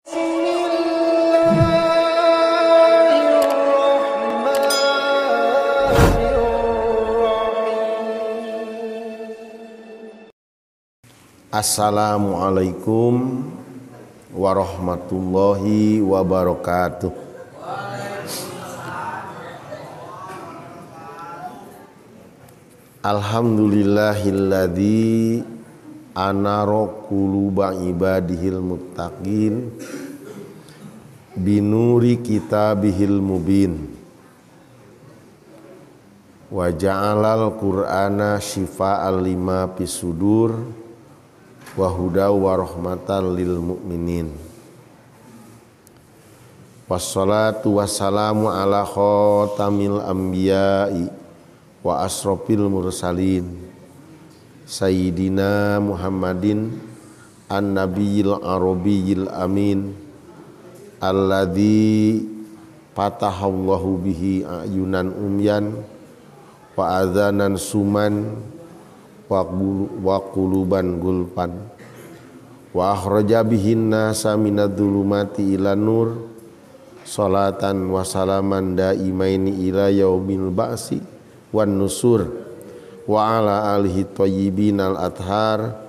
Assalamualaikum warahmatullahi wabarakatuh. Alhamdulillahilladzi anara quluba ibadihil muttaqin binuri kitabihil mubin wa ja'alal qur'ana syifa'an lima fisudur wa hudaw wa rahmatan lil mu'minin. Wassalatu wassalamu ala khatamil anbiya'i wa asrofil mursalin Sayyidina Muhammadin an-nabiyil arabiyil amin alladzi fatahallahu bihi ayunan umyan wa adzanan suman wa quluban gulpan wa akhraja bihin nasa minadz-dzulumati ilan nur salatan wa salaman daimaini ila yaumil ba'si wan nusur wa ala alihi thayyibinal athar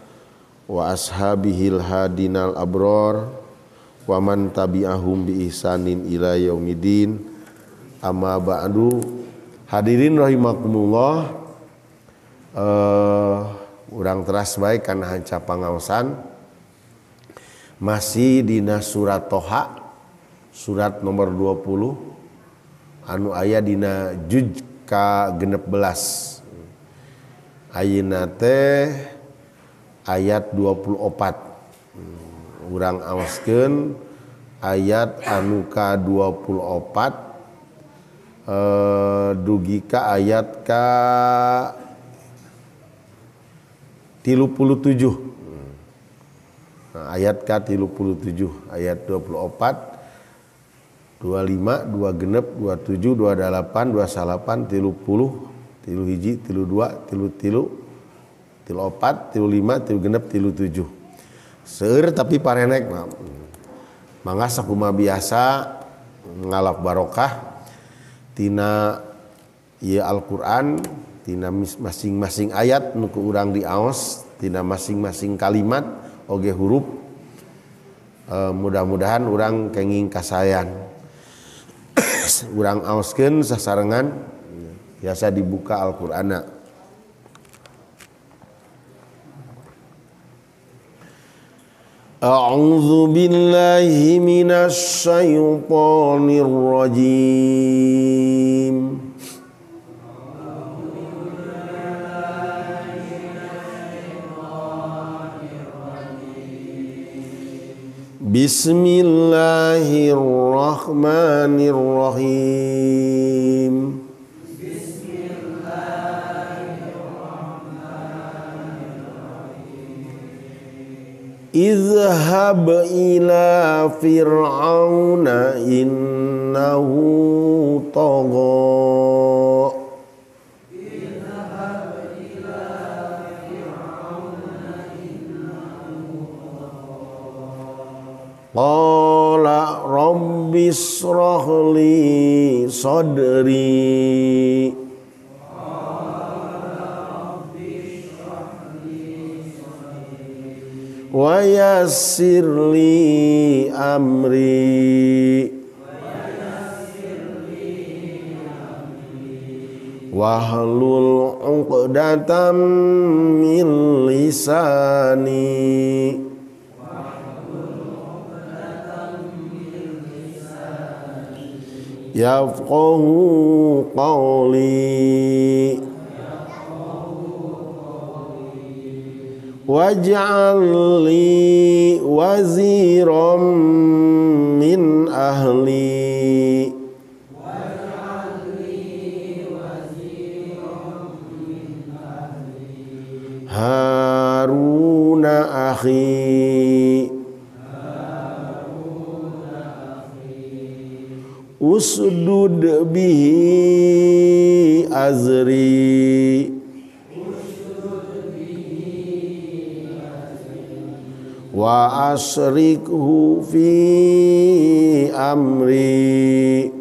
wa ashabihil hadinal abror wa man tabi'ahum bi ihsanin ila yaumidin. Amma ba'du. Hadirin rahimakumullah, urang teras baik kana hanca pangaosan masih dina surat Toha, surat nomor 20 anu aya dina juz ka 16. Ayeuna teh ayat 24. Urang awaskeun ayat anu ka 24 dugi ka ayat ka 37. Nah, ayat ka 37, ayat 24, 25, 26, 27, 28, 29, 30, 31, 32, 33, 34, 35, 36, 37. Seueur tapi parenek mah. Mangga sakumaha biasa ngalap barokah tina ieu Al-Qur'an, tina masing-masing ayat nu ku urang diaos, tina masing-masing kalimat oge huruf. Mudah-mudahan urang kenging kasayan. Urang aoskeun sasarengan biasa dibuka Al-Qur'ana. A'udzu billahi minasy syaithanir rajim. Bismillahirrahmanirrahim. Bismillahirrahmanirrahim. Izhab ila fir'auna innahu tagha. Qala rabbi israh li sadri. Wa yassir li amri. Wahlul 'uqdatam min lisani. Yafqahu qawli. Waj'al li waziran min ahli. Haruna akhi. Usdud bihi azri. Wa asyrikhu fi amri.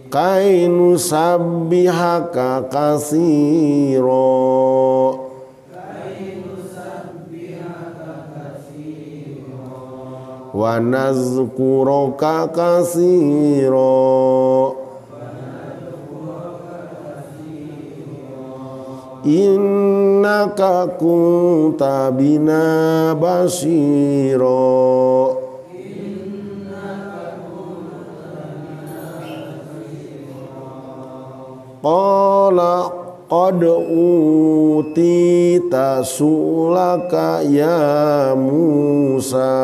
Kai nusabbihaka katsira. Wa nazkuraka katsira. Innaka kunta bina basira. Qala qad utita su'laka ya Musa.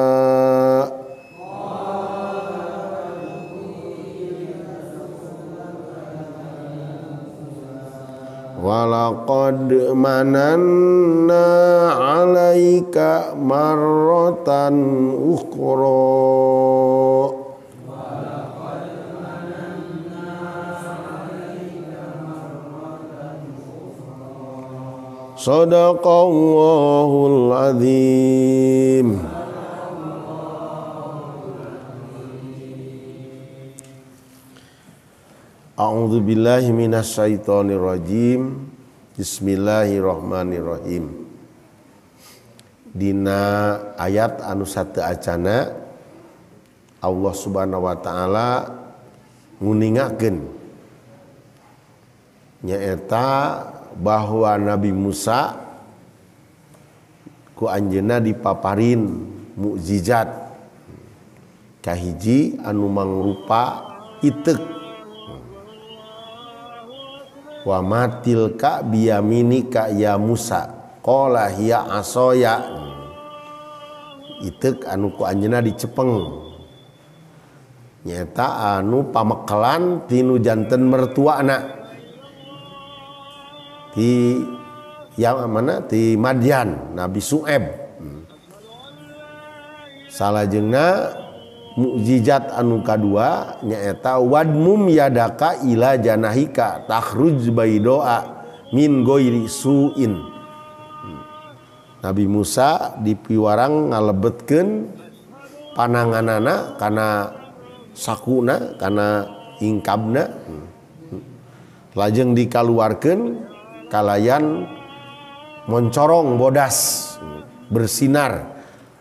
Walaqad mananna 'alaika marratan ukhra. Shadaqallahul azim. A'udzu billahi minasyaitonir rajim. Bismillahirrahmanirrahim. Dina ayat anu sateu acana Allah Subhanahu wa taala nguningakeun nyaeta bahwa Nabi Musa ku anjeunna dipaparin mukjizat kahiji anu mangrupa iteuk. Wa matilka biyaminika ya Musa qala hiya asaya. Iteuk anu ku anjeunna dicepeng nyaeta anu pamekelan tinu janten mertuana di yang mana di Madyan Nabi Su'eb. Salajengna mukjizat anu kadua nyaeta wadmum yadaka ila janahika takhruj baidoa min ghairi suin. Nabi Musa dipiwarang ngalebetkeun pananganana kana sakuna kana ingkabna, lajeng dikaluarkeun kalayan moncorong bodas bersinar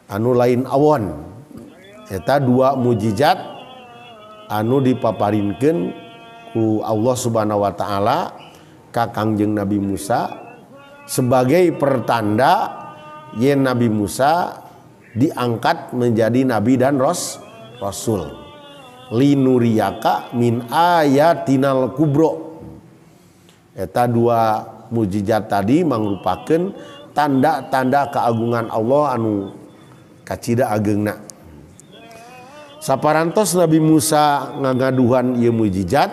anu lain awon. Eta dua mujizat anu dipaparinkeun ku Allah Subhanahu wa taala ka Kangjeng Nabi Musa sebagai pertanda yen Nabi Musa diangkat menjadi nabi dan rasul. Linuriyaka min ayatinal kubro. Eta dua mujizat tadi mangrupakeun tanda-tanda keagungan Allah anu kacida ageungna. Saparantos Nabi Musa ngagaduhan ieu mujizat,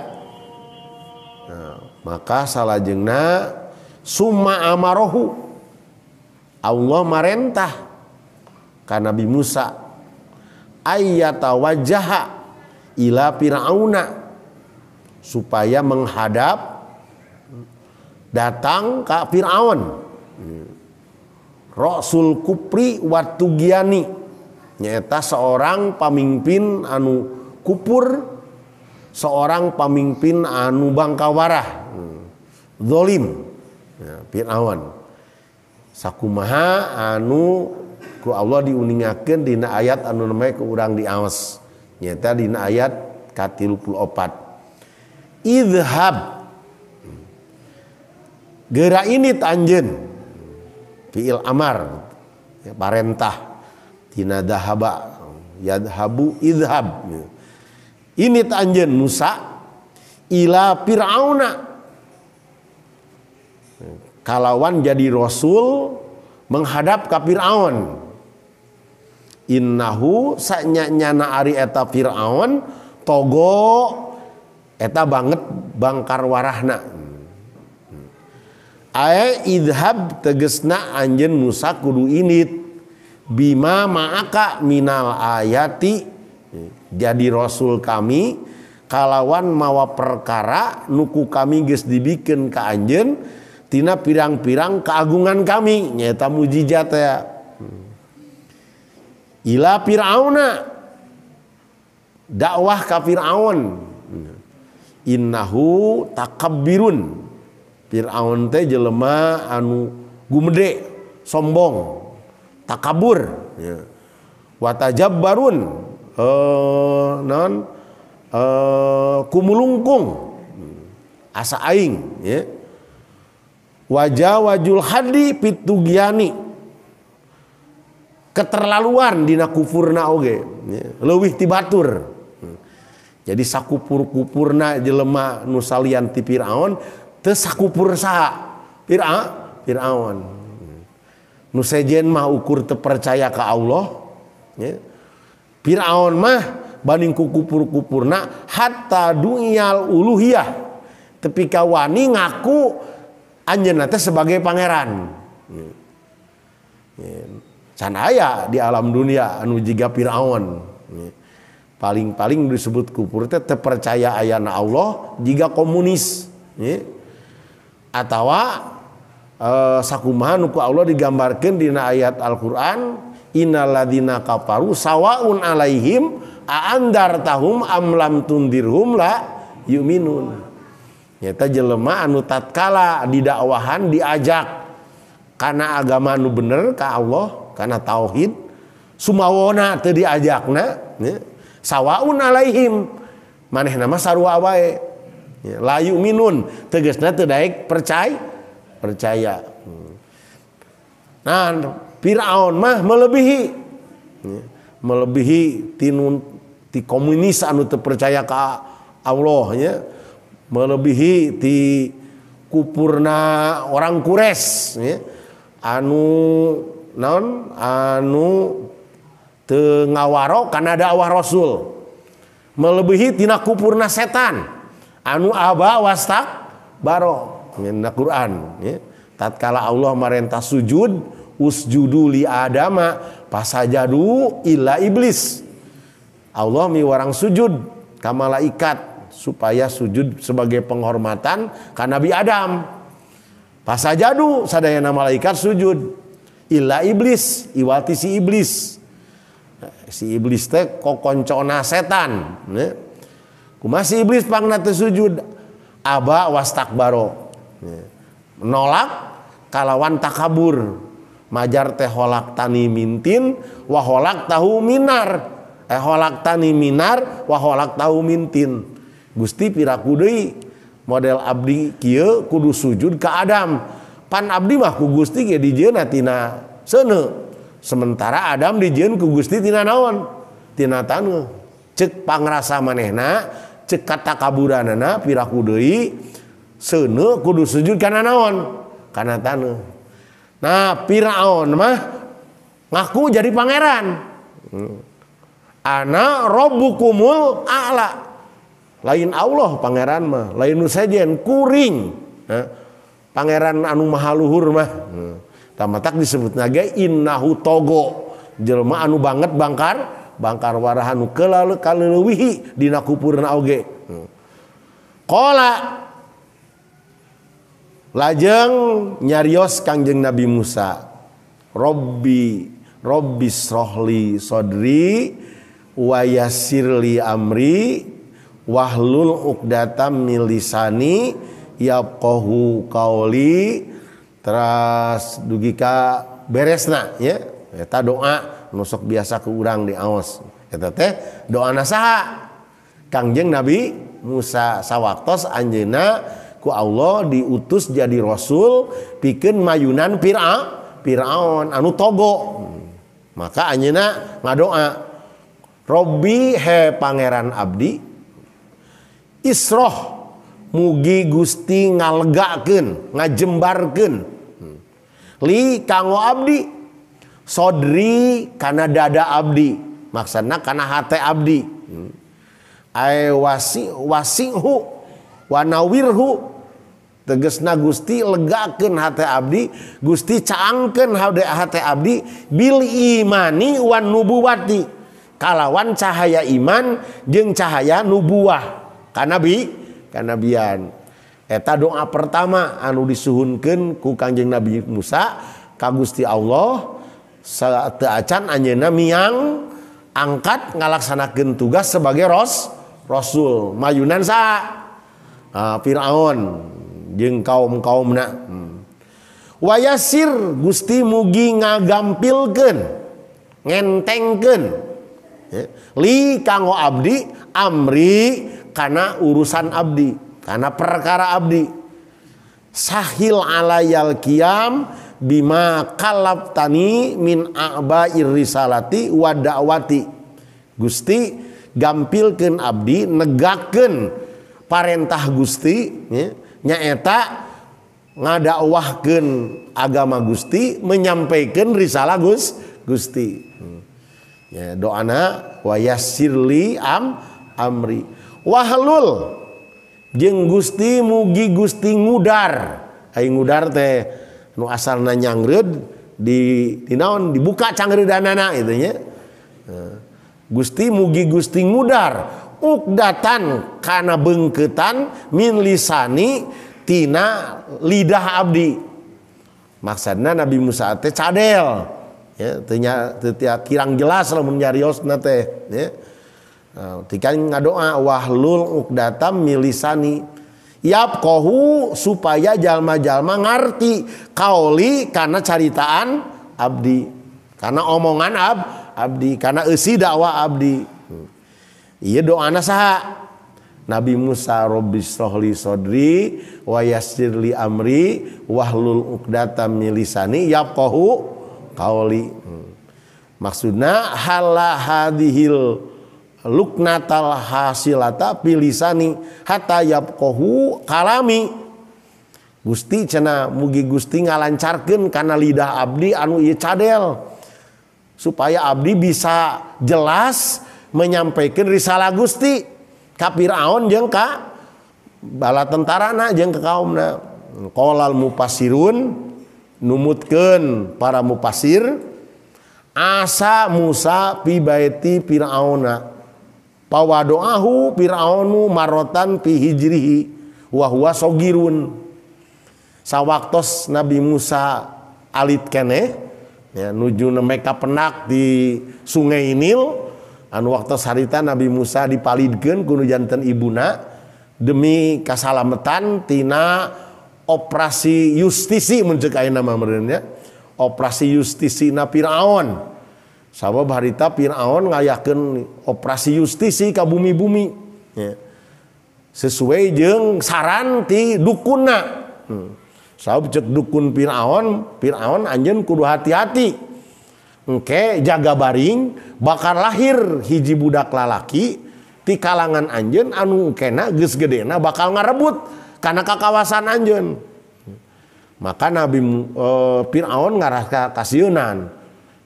nah, maka salajengna summa amarohu, Allah marentah ka Nabi Musa ayyata wajaha ila Fir'auna, supaya menghadap datang ka Fir'aun Rasul Kupri Watugiani, nyaeta seorang pamimpin anu kupur, seorang pamimpin anu bangkawarah, zolim, Fir'aun. Sakumaha anu ku Allah diuningakeun dina ayat anu namanya ku urang diawas, nyaeta dina ayat ka-34. Idhab, geura ini anjeun, fi'il amar, ya, parentah. Tina dahaba yadhabu idhab. Ini anjeun Musa ila Fir'auna, kalawan jadi rasul menghadap ka Fir'aun. Innahu sanyana ari eta Fir'aun togo eta banget bangkar warahna. Ae idhab tegesna anjeun Musa kudu init bima ma'aka minal ayati, jadi rasul kami kalawan mawa perkara nuku kami geus dibikeun ka anjeun tina pirang-pirang keagungan kami nyaeta mujizat ya. Ila Fir'auna dakwah ka Fir'aun innahu takabbirun. Fir'aun teh jelema anu gumede, sombong, takabur ya. Wa tajabbarun non kumulungkung asa aing ya. Wajawajul hadi pitugiani keterlaluan dina kufurna oge ya. Leuwih ti batur. Jadi sakupur-kupurna jelema nu salian ti Firaun teu sakupur saha Firaun. Nu sejen mah ukur teu percaya ka Allah ya. Firaun mah banding ku kupur-kupurna hatta dunyal uluhiyah tepi ka wani ngaku anjeunna teh sebagai pangeran. Can aya di alam dunia anu jiga Firaun. Paling-paling disebut kupur teh teu percaya ayana Allah jiga komunis. Atawa sakumaha nu ku Allah digambarkeun dina ayat Al-Qur'an innalladzina kafaru sawaun alaihim a andartahum am lam tundirhum la yu'minun. Nyata jelema anu tatkala didakwahan diajak kana agama anu bener ka Allah kana tauhid sumawona teu diajakna ya. Sawaun alaihim manehna mah sarua wae ya, la yu'minun tegasna teu daek percaya. Nah Firaun mah melebihi ya, melebihi tinun ti komunis anu teu percaya ka Allah ya, melebihi ti kupurna orang Quraisy ya, anu naon anu teu ngawaro kana dakwah Rasul, melebihi tina kupurna setan anu aba wastak baro dina Quran ya. Tatkala Allah marentah sujud usjudu li adama pasajadu illa iblis. Allah miwarang sujud ka malaikat supaya sujud sebagai penghormatan ka Nabi Adam. Pasajadu sadayana malaikat sujud illa iblis, iwati si iblis. Si iblis teh kokoncona setan ya. Kumaha si iblis pangna teu sujud aba wastakbaro ya. Menolak kalawan takabur. Majar teh holak tani mintin wa holak tahu minar. Holak tani minar wa holak tahu mintin. Gusti piraku deui model abdi kieu kudu sujud ka Adam. Pan abdi mah ku Gusti ge dijieunna tina seuneu. Sementara Adam dijieun ku Gusti tina naon? Tina taneuh. Ceuk pangrasa manehna, ceuk katakaburanana piraku deui seuneu kudu sujud kana naon? Kana taneuh. Nah, Firaun mah ngaku jadi pangeran. Ana rabbukumul a'la. Lain Allah pangeran mah, lain nu sejen kuring. Nah, pangeran anu maha luhur mah. Tamatak disebutna ge innahu togo. Jelema anu banget bangkar warah anu kaleuwihi dina kupurna oge. Qala lajeng nyarios Kangjeng Nabi Musa, Robbi Robbi srohli sodri wa yassirli amri wahlul uqdatam min lisani yafqahu qauli. Teras dugi ka beresna ya, eta doa nu sok biasa ku urang diaos. Eta teh doana saha? Kangjeng Nabi Musa sawaktos anjeunna ku Allah diutus jadi rasul pikeun mayunan Firaun anu togo. Maka anjeunna ngadoa, Robbi he pangeran abdi, isroh mugi Gusti ngalegakeun, ngajembarkeun li kanggo abdi, sodri kana dada abdi, maksudna kana hate abdi. Ai wasi wasihu wanawirhu, tegesna Gusti legakeun hate abdi, Gusti caangkeun hate abdi bil imani wan nubuwati, kalawan cahaya iman jeung cahaya nubuwah kanabi kanabian. Eta doa pertama anu disuhunkeun ku Kangjeng Nabi Musa ka Gusti Allah teu acan anjeunna miang angkat ngalaksanakeun tugas sebagai rasul mayunan saha? Firaun jeung kaum-kaumna. Wayasir Gusti mugi ngagampilkeun ngentengkeun li kanggo abdi amri kana urusan abdi, kana perkara abdi. Sahil alayal qiyam bima kalabtani min a'ba'ir risalati wa da'wati. Gusti gampilkeun abdi, negakeun parentah Gusti nyaeta ngadakwahkeun agama Gusti, menyampaikan risalah Gusti. Ya, doana wa yassirli amri. Wahlul jeung Gusti mugi Gusti ngudar. Ai ngudar teh nu asalna nyangreud di naon dibuka cangreudanana itu nya. Gusti mugi Gusti ngudar ukdatan kana beungkeutan min lisani tina lidah abdi. Maksudna Nabi Musa teh cadel ya, teu kirang jelas lamun nyariosna teh ya. Tikan ngadoa wahlul uqdatam milisani yafqahu supaya jalma-jalma ngarti kaoli karena caritaan abdi, karena omongan abdi, karena eusi dakwah abdi. Ieu doana saha? Nabi Musa rabbishrahli sadri wa yassirli amri wahlul uqdatam milisani yafqahu kaoli. Maksudna hala hadihil luknatal hasilata pilisani hatta yafqahu kalami. Gusti cenah mugi Gusti ngalancarkeun kana lidah abdi anu ieu cadel supaya abdi bisa jelas menyampaikan risalah Gusti ka Firaun jeung ka bala tentarana jeung ka kaumna. Qalal mufassirun numutkeun para mufasir asa Musa fi baiti Firauna pawadoahu Fir'aunu marotan fi hijrihi wa huwa sogirun. Sawaktos Nabi Musa alit keneh ya, nuju nemeka penak di Sungai Nil anu waktos harita Nabi Musa dipalidkeun ku nu janten ibuna demi kasalametan tina operasi justisi mun ceuk ayeuna mah meureun nya, operasi justisi na Firaun. Sabab harita Firaun ngayakeun operasi justisi ka bumi-bumi ya, sesuai jeung saran ti dukunna. Sabab ceuk dukun Firaun, Firaun anjeun kudu hati-hati. Engke jaga baring bakal lahir hiji budak lalaki ti kalangan anjeun anu engkena geus gedena bakal ngarebut kana kakawasan anjeun. Maka Nabi Firaun ngarasa kasieunan.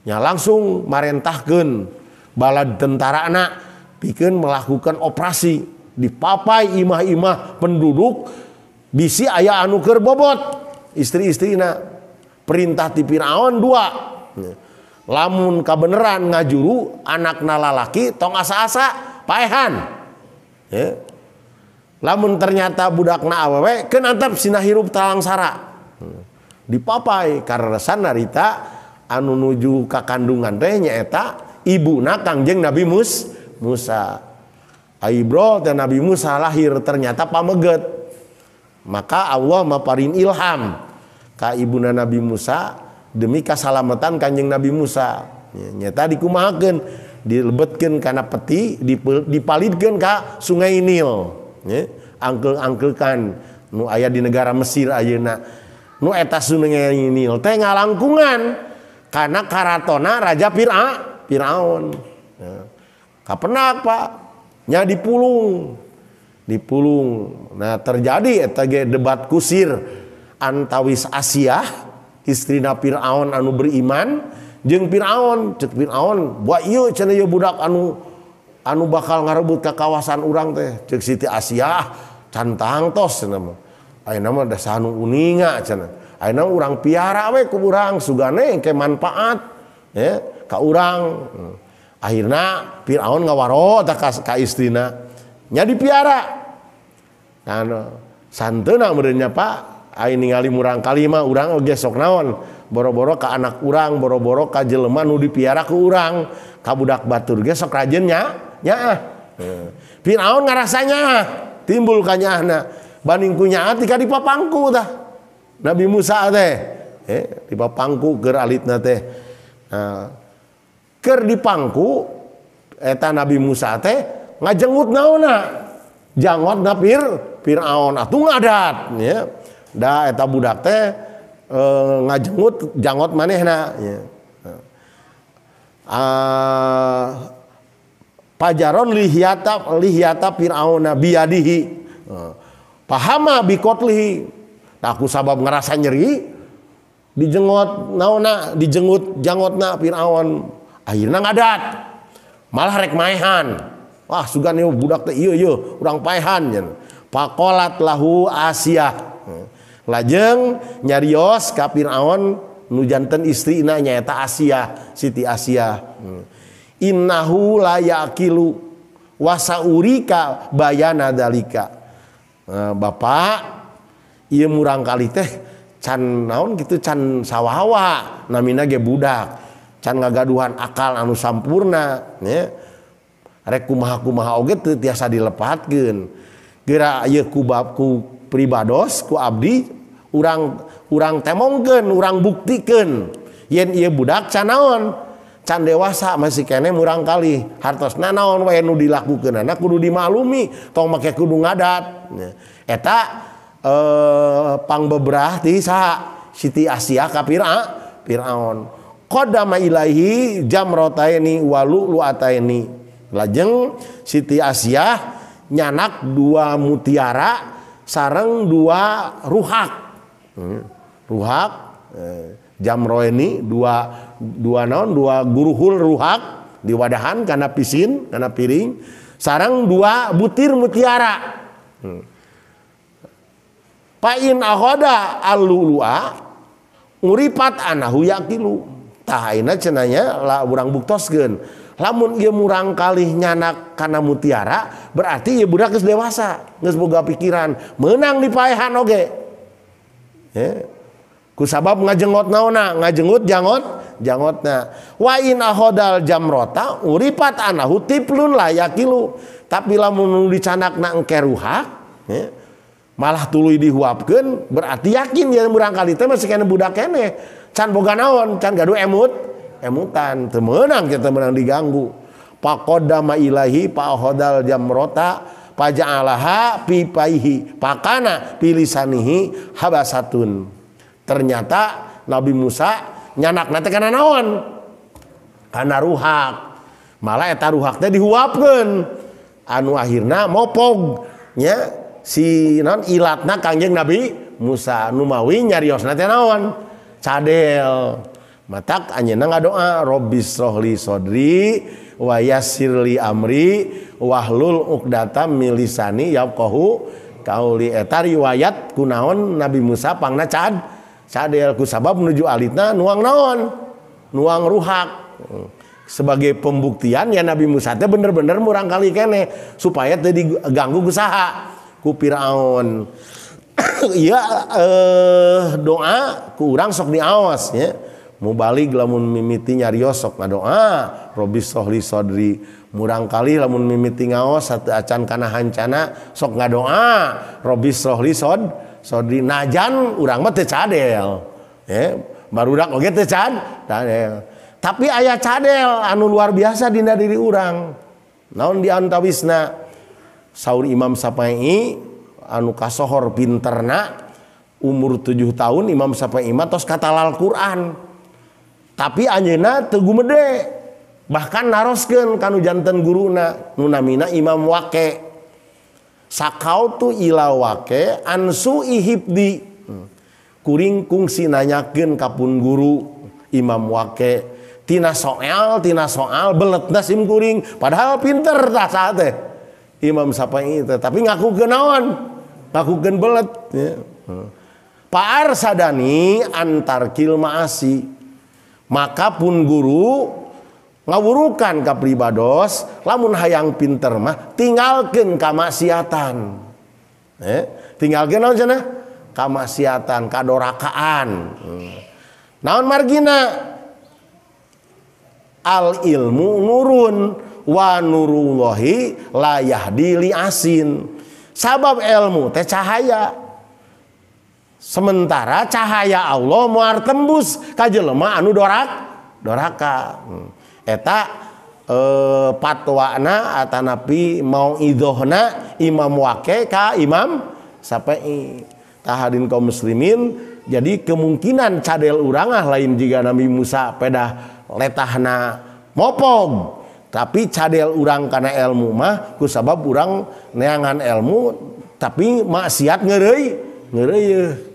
Nya langsung marentahkeun balad tentarana pikeun melakukan operasi dipapai imah-imah penduduk bisi aya anu keur bobot istri-istrina. Perintah ti Firaun dua, lamun kabeneran ngajuru anakna lalaki tong asa-asa paehan ya. Lamun ternyata budakna awewe keun antep sina hirup talangsara. Dipapai kareresan narita anu nuju ka kandungan teh nyaeta ibuna Kangjeng Nabi Musa. Aibro teh Nabi Musa lahir ternyata pameget. Maka Allah maparin ilham ka ibuna Nabi Musa demi kasalamatan Kangjeng Nabi Musa. Nyaeta dikumahakeun, dilebetkeun kana peti, dipalidkeun ka Sungai Nil. Angkel-angkelkan nu aya di negara Mesir ayeuna. Nu eta Sungai Nil teh ngalangkungan karena karatona Raja Firaun. Ya. Kapenak Pak, nya dipulung. Dipulung. Nah, terjadi eta ge debat kusir antawis Asiah, istrina Firaun anu beriman jeung Firaun. Ceuk Firaun, "Wah ieu cenah ieu budak anu bakal ngarebut ka kawasan urang teh." Ceuk Siti Asiah, "Cantang tos cenah mah. Ayeuna mah da saha nu uninga cenah. Ayeuna urang piara we ku urang sugane engke manfaat ya ka urang." Akhirna Firaun ngawaro tah ka istrina. Nya dipiara. Nah, Santeuna meureun nya Pak, ai ningali murang kali mah urang oge sok naon, boro-boro ka anak urang, boro-boro ka jelema nu dipiara ku urang, ka budak batur ge sok rajin nya nyaah. Firaun ngarasa nyaah, timbul kanyaahna. Banding ku nyaah tika dipapangku tah. Nabi Musa teh dipapangku keur alitna teh. Nah, keur dipangku eta Nabi Musa teh ngajenggut naonna? Jangotna Firaun atuh ngadat nya. Da eta budak teh ngajenggut janggot manehna nya. Pajaron lihyata Firauna biyadihi. Pahama bikotlihi. Nah, aku sabab ngerasa nyeri dijengot naonna, dijenggut jangotna Firaun. Akhirna ngadat. Malah rek maehan. Wah, sugan ieu budak teh ieu ieu urang paehan nya. Faqalat lahu Asiyah. Lajeng nyarios ka Firaun nu janten istrina nyaeta Asiyah, Siti Asiyah. Innahu la yaqilu wa saurika bayana dalika. Bapak ieu murang kali teh can naon kitu can sawawa namina ge budak can ngagaduhan akal anu sampurna nya. Rek kumaha-kumaha oge teu tiasa dilepatkeun. Geura ieu ku bab ku pribados ku abdi urang temongkeun, urang buktikeun yen ieu budak can naon can dewasa masih keneh murang kali hartosna naon wae nu dilakukeunana kudu dimaklumi tong make kudu ngadat. Eta pangbebrah ti saha Siti Asiyah ka Firaun. Qadama ilaihi jamrataini wa lu'lu'ataini. Lajeng Siti Asiyah nyanak dua mutiara sareng dua ruhak. Ruhak jamroeni dua naon dua guruhul ruhak diwadahan kana pisin kana piring sareng dua butir mutiara. Pain ahoda alulua nguripat anahu yakilu. Tah ayeuna cenanya la urang buktoskeun. Lamun ieu murang kalih nyanak kana mutiara berarti ieu budak geus dewasa, geus boga pikiran, meunang dipaehan oge. Ku sabab ngajenggot naonna, ngajenggut jangotna. Wa in ahodal jamrota uripat anahu tiplun layakilu. Tapi lamun dicanakna engke ruhak, malah tuluy dihuapkeun berarti yakin ya murang kali teh masih keneh budak keneh. Can boga naon, can gaduh emutan, teu meunang kita meunang diganggu. Faqaddama ilahi fa'hodal jamrota faja'alaha fi paihi pakana pilisanihi habasatun. Ternyata Nabi Musa nyanakna teh kana naon? Kana ruhak. Malah eta ruhak teh dihuapkeun. Anu akhirna mopog nya si naon ilatna Kangjeng Nabi Musa nu mawi nyariosna teh naon? Cadel. Matak anjeunna ngadoa Robbis rohli sodri wa yassirli amri wahlul uqdatam min lisani yafqahu qauli. Eta riwayat kunaon Nabi Musa pangna cadel ku sabab menuju alitna nuang naon? Nuang ruhak. Sebagai pembuktian ya Nabi Musa teh bener-bener murang kali keneh supaya teu diganggu ku saha? Ku Firaun. Iya doa ku urang sok diaos nya. Mubalig lamun mimiti nyarios sok ngadoa Robbis rohli sodri. Murang kali lamun mimiti ngaos satu acan kana hancana sok ngadoa Robbis rohli sodri. Najan urang mah teu cadel. Barudak oge teu cadel. Tapi aya cadel anu luar biasa dina diri urang. Naon diantawisna? Saur Imam Syafi'i anu kasohor pinterna umur 7 tahun Imam Syafi'i mah tos katalal Quran. Tapi anjeunna teu gumede. Bahkan naroskeun kanu janten guruna nu namina Imam Waqi. Sakautu ila Waqi ansu ihibdi. Kuring kungsi nanyakeun ka pun guru Imam Waqi. Tina soal beletna sim kuring padahal pinter tah saha teh. Imam Syafi'i teh tapi ngakukeun naon? Ngakukeun belet ya. Pak Arsadani antar kil maasi. Maka pun guru ngawurukan ka pribados lamun hayang pinter mah tinggalkeun kamaksiatan. Tinggalkeun naon cenah? Kamaksiatan, kadorakaan. Naon margina? Al ilmu nurun wa nurullahi la yahdi li asin. Sabab ilmu teh cahaya. Sementara cahaya Allah moal tembus ka jelema anu doraka. Eta patwana atanapi mauidhohna Imam Waqi ka Imam Syafi'i. Tahadin kaum muslimin, jadi kemungkinan cadel urang ah lain jika Nabi Musa pedah letahna mopog, tapi cadel urang kana ilmu mah kusabab urang neangan ilmu tapi maksiat ngeureuy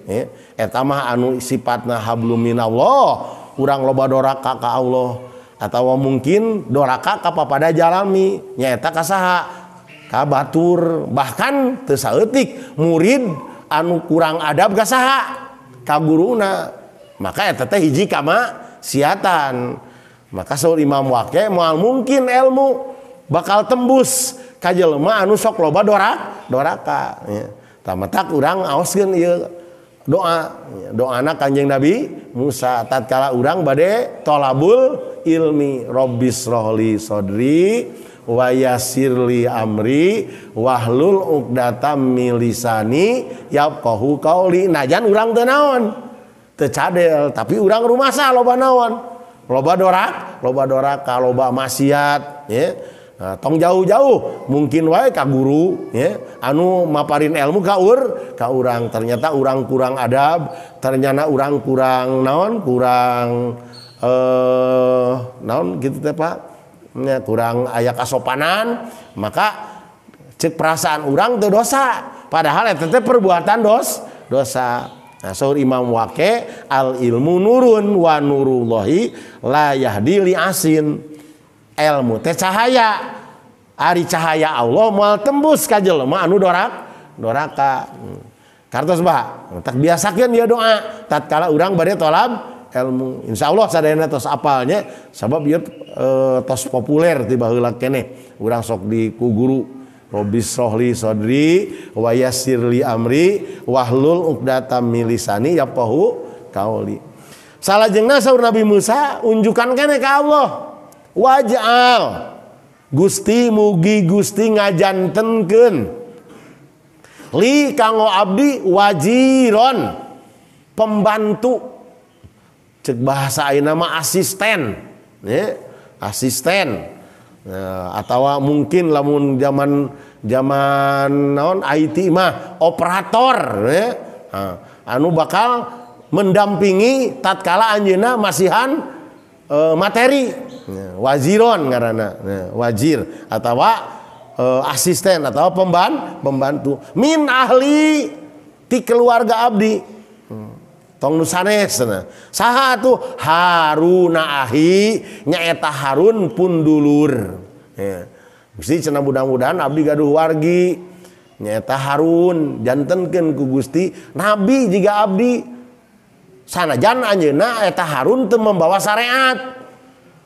ya. Eta mah anu sifatna hablum minallah, urang loba doraka ka Allah atawa mungkin doraka ka papada jalami nyaeta ka saha? Ka batur, bahkan teu saeutik murid anu kurang adab ka saha? Ka guruna. Maka eta teh hiji kamaksiatan. Maka saur Imam Waqi moal mungkin ilmu bakal tembus ka jelema anu sok loba doraka ya. Tamatak urang aoskeun ieu doa, doana Kanjeng Nabi Musa tatkala urang bade tolabul ilmi, rabbis rohli sodri wa yassirli amri wahlul uqdatam min lisani yafqahu qauli. Najan urang teu naon, teu cadel, tapi urang rumasa loba naon, loba doraka, loba maksiat ya. Nah, tong jauh-jauh mungkin wae ka guru ya, anu maparin ilmu ka urang, ternyata urang kurang adab, ternyata urang kurang naon, kurang naon gitu teh Pak ya, kurang aya kasopanan, maka cek perasaan urang teu dosa, padahal eta teh perbuatan dosa. Nah, saur Imam Waqi al ilmu nurun wa nurullahi la yahdi li asin. Ilmu teh cahaya, ari cahaya Allah moal tembus ka jelema anu doraka. Kartos bah, tak biasakeun ieu doa tatkala urang bade tolab ilmu. Insyaallah sadayana tos apalnya, sabab ieu tos populer ti baheula keneh. Urang sok di ku guru Robbis rohli sodri wa yassirli amri wahlul uqdatam min lisani yafqahu qauli. Salajengna saur Nabi Musa unjukan keneh ka Allah. Waj'al Gusti mugi Gusti ngajantenkeun li kanggo abdi wajiron, pembantu, cek bahasa ayeuna mah asisten ya, asisten. Nah, atawa mungkin lamun zaman naon IT mah operator ya. Nah, anu bakal mendampingi tatkala anjeunna masihan materi. Waziron ngaranna, wajir atawa asisten atau pembantu min ahli ti keluarga abdi. Tong nu sanes cenah. Saha atuh? Haruna ahi, nyaeta Harun pun dulur. Ya. Gusti cenah mudah-mudahan abdi gaduh wargi nyaeta Harun, jantenkeun ku Gusti nabi jiga abdi. Sanajan anjeunna eta Harun teu membawa syariat.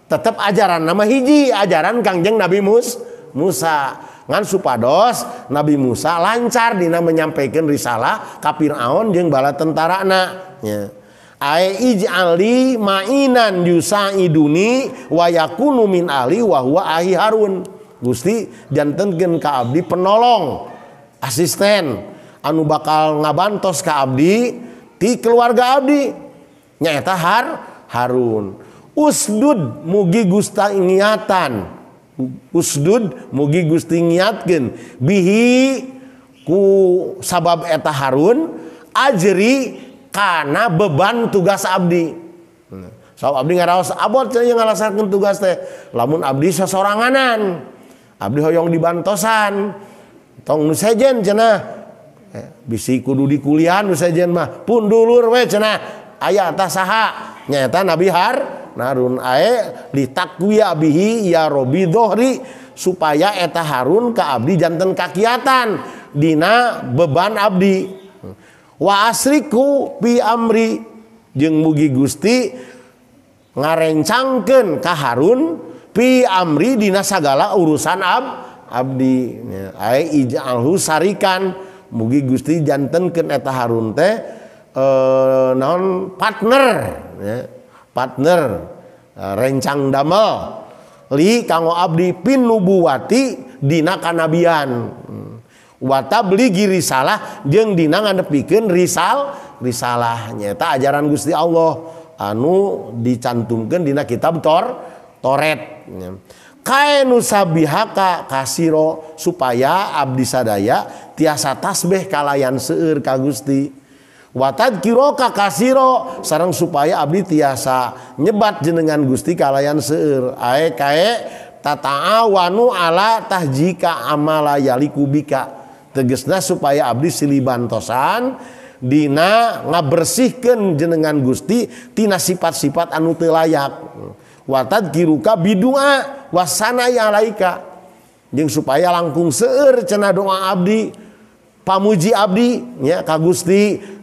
Tetep ajaran nama hiji, ajaran Kangjeng Nabi Musa. Ngan supados Nabi Musa lancar dina menyampaikan risalah ka Fir'aun jeung bala tentarana. Ya. Ae ij'ali ma'inan yusaiduni wa yakunu min ahli wa huwa ahi Harun. Gusti jantenkeun ka abdi penolong, asisten anu bakal ngabantos ka abdi ti keluarga abdi nyaeta Harun. Usdud mugi gusta niatan, usdud mugi Gusti ngiatkeun bihi ku sabab eta Harun ajri kana beban tugas abdi. Sabab abdi ngaraos abot cenah ngalaksanakeun tugas teh, lamun abdi sasoranganan abdi hoyong dibantosan tong nu sejen cenah, bisi kudu di kuliahan nu sejen mah pun dulur we cenah aya tah saha nyaeta Nabi Harun ae litakwiya bihi ya robi dhohri, supaya eta Harun ka abdi janten kakiatan dina beban abdi. Wa asriku bi amri, jeung mugi Gusti ngarencangkeun ka Harun pi amri dina sagala urusan abdi. Ae ij'alhu sarikan, Mugi Gusti jantenkeun eta Harun teh naon partner ya, partner rencang damel li kanggo abdi pin nubuwati dina kanabian wa tablighi risalah jeung dina ngadepikeun risalah nyaeta ajaran Gusti Allah anu dicantumkeun dina kitab Toret. Kae nusabihaka kasiro supaya abdi sadaya tiasa tasbih kalayan seueur ka Gusti. Wa tadkiroka kasiro sareng supaya abdi tiasa nyebat jenengan Gusti kalayan seueur. Ae kae tata'awanu ala tahjika amala yaliku bika. Tegesna supaya abdi silih bantosan dina ngabersihkeun jenengan Gusti tina sifat-sifat anu teu layak. Wa tadkiruka bidua wasana ya alaika jeung supaya langkung seueur cenah doa abdi pamuji abdi nya ka Gusti.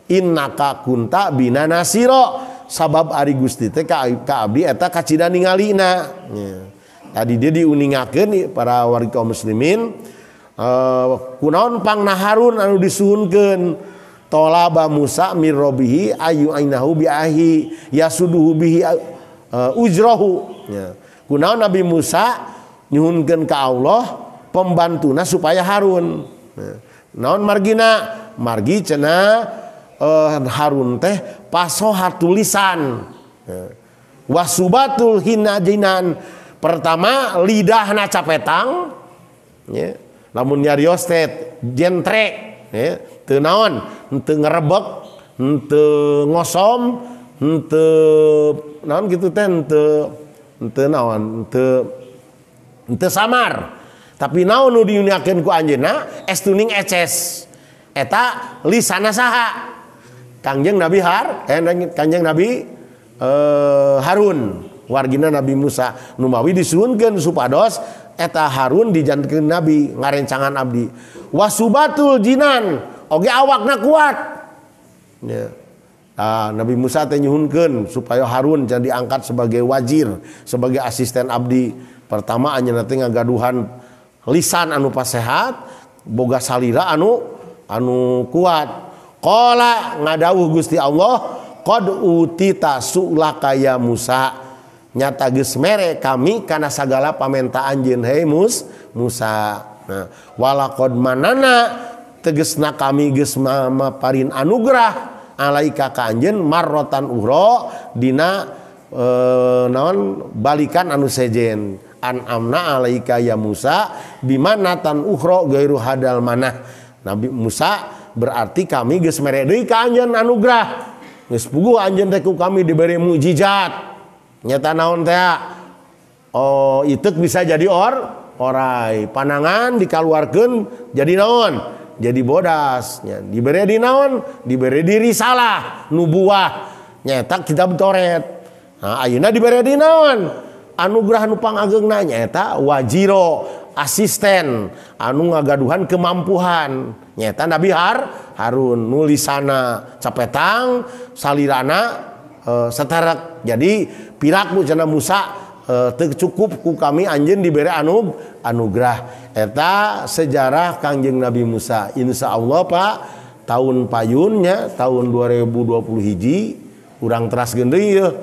Innaka kunta bina nasiro sabab ari Gusti teh ka abdi eta kacida ningalina. Tadi dia diuningakeun para warga kaum muslimin kunaon pangna Harun anu disuhunkeun tolaba Musa mirrobihi ayu ainahu bi ahi yasuduhu bihi ujrohu. Kunaon Nabi Musa nyuhunkeun ka Allah pembantuna supaya Harun. Naon margina? Margi cenah Harun teh pasohatul lisan wasubatul hinajinan. Pertama lidahna capetang ya, lamun nyarios teh jentre ya, teu naon, teu ngerebek, teu ngosom, teu naon gitu teh, teu naon, teu samar. Tapi naon nu diuniakeun ku anjeunna estuning eces. Eta lisana saha? Kangjeng Nabi Kangjeng Nabi Harun, wargina Nabi Musa. Numawi disuhunkeun supados eta Harun dijantenkeun nabi ngarencangan abdi. Wasubatul jinan oge awakna kuat. Ya. Nah, Nabi Musa teh nyuhunkeun supaya Harun jadi diangkat sebagai wazir, sebagai asisten abdi. Pertama anjeunna teh ngagaduhan lisan anu pasehat, boga salira anu kuat. Qala ngadawuh Gusti Allah, qad utita su'laka ya Musa. Nyata geus mere kami kana sagala pamenta anjeun hei Musa. Nah, walaqad manana tegesna kami geus maparin anugerah alaika ka anjeun marrotan uhro dina naon balikan anu sejen an amna alaika ya Musa bimanatan uhro gairu hadal manah. Nabi Musa berarti kami geus mere deui ka anjeun anugerah. Geus puguh anjeun teh ku kami diberi mukjizat. Nyata naon teh? Oh, itu bisa jadi orai. Panangan dikaluarkeun jadi naon? Jadi bodas. Nya, diberi di naon? Diberi di risalah, nubuah. Nyata kitab Taurat. Nah, ayeuna diberi di naon? Anugerah nu pangageungna nyaeta wajiro, asisten anu ngagaduhan kemampuan. Nyata Nabi Harun nulisana capetang, salirana setarak. Jadi piraku cenah Musa teu cukup ku kami anjeun dibere anugerah. Eta sejarah Kangjeng Nabi Musa. Insya Allah Pak, tahun payunnya tahun 2020 hiji urang teraskeun deui yeuh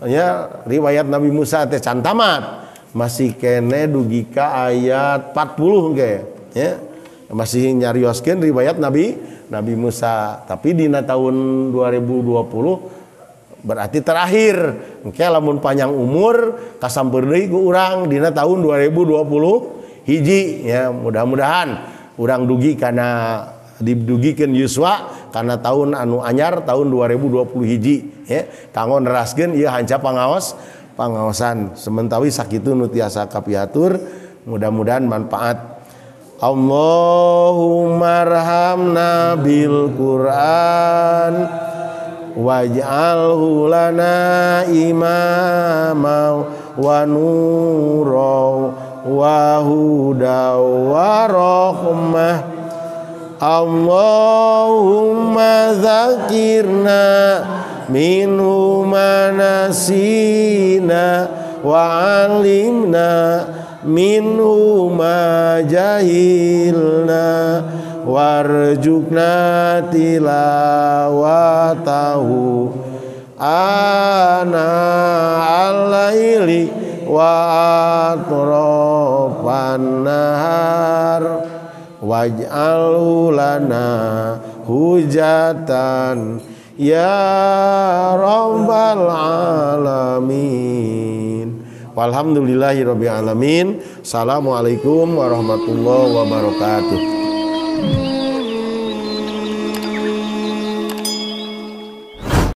nya riwayat Nabi Musa teh can tamat. Masih kene dugi ka ayat 40 ge ya. Masih nyarioskeun riwayat Nabi Musa. Tapi dina tahun 2020 berarti terakhir. Engke lamun panjang umur kasamper deui ku urang dina tahun 2020 hiji ya, mudah-mudahan urang dugi kana didugikeun yuswa kana tahun anu anyar tahun 2020 hiji ya, kanggo neraskeun ieu hanca pangaosan. Sementawi sakitu nu tiasa kapihatur, mudah-mudahan manfaat. Allahumma arhamna bil Qur'an waj'alhu lana imama wa nura wa huda wa rahmah. Allahumma dzakirna minhu ma nasina wa 'allimna minhu ma jahilna warjukna tilawatahu ana al-laili wa atrafan nahar waj'alhu lana hujatan ya rabbal alamin. Walhamdulillahirabbil alamin. Assalamualaikum warahmatullahi wabarakatuh.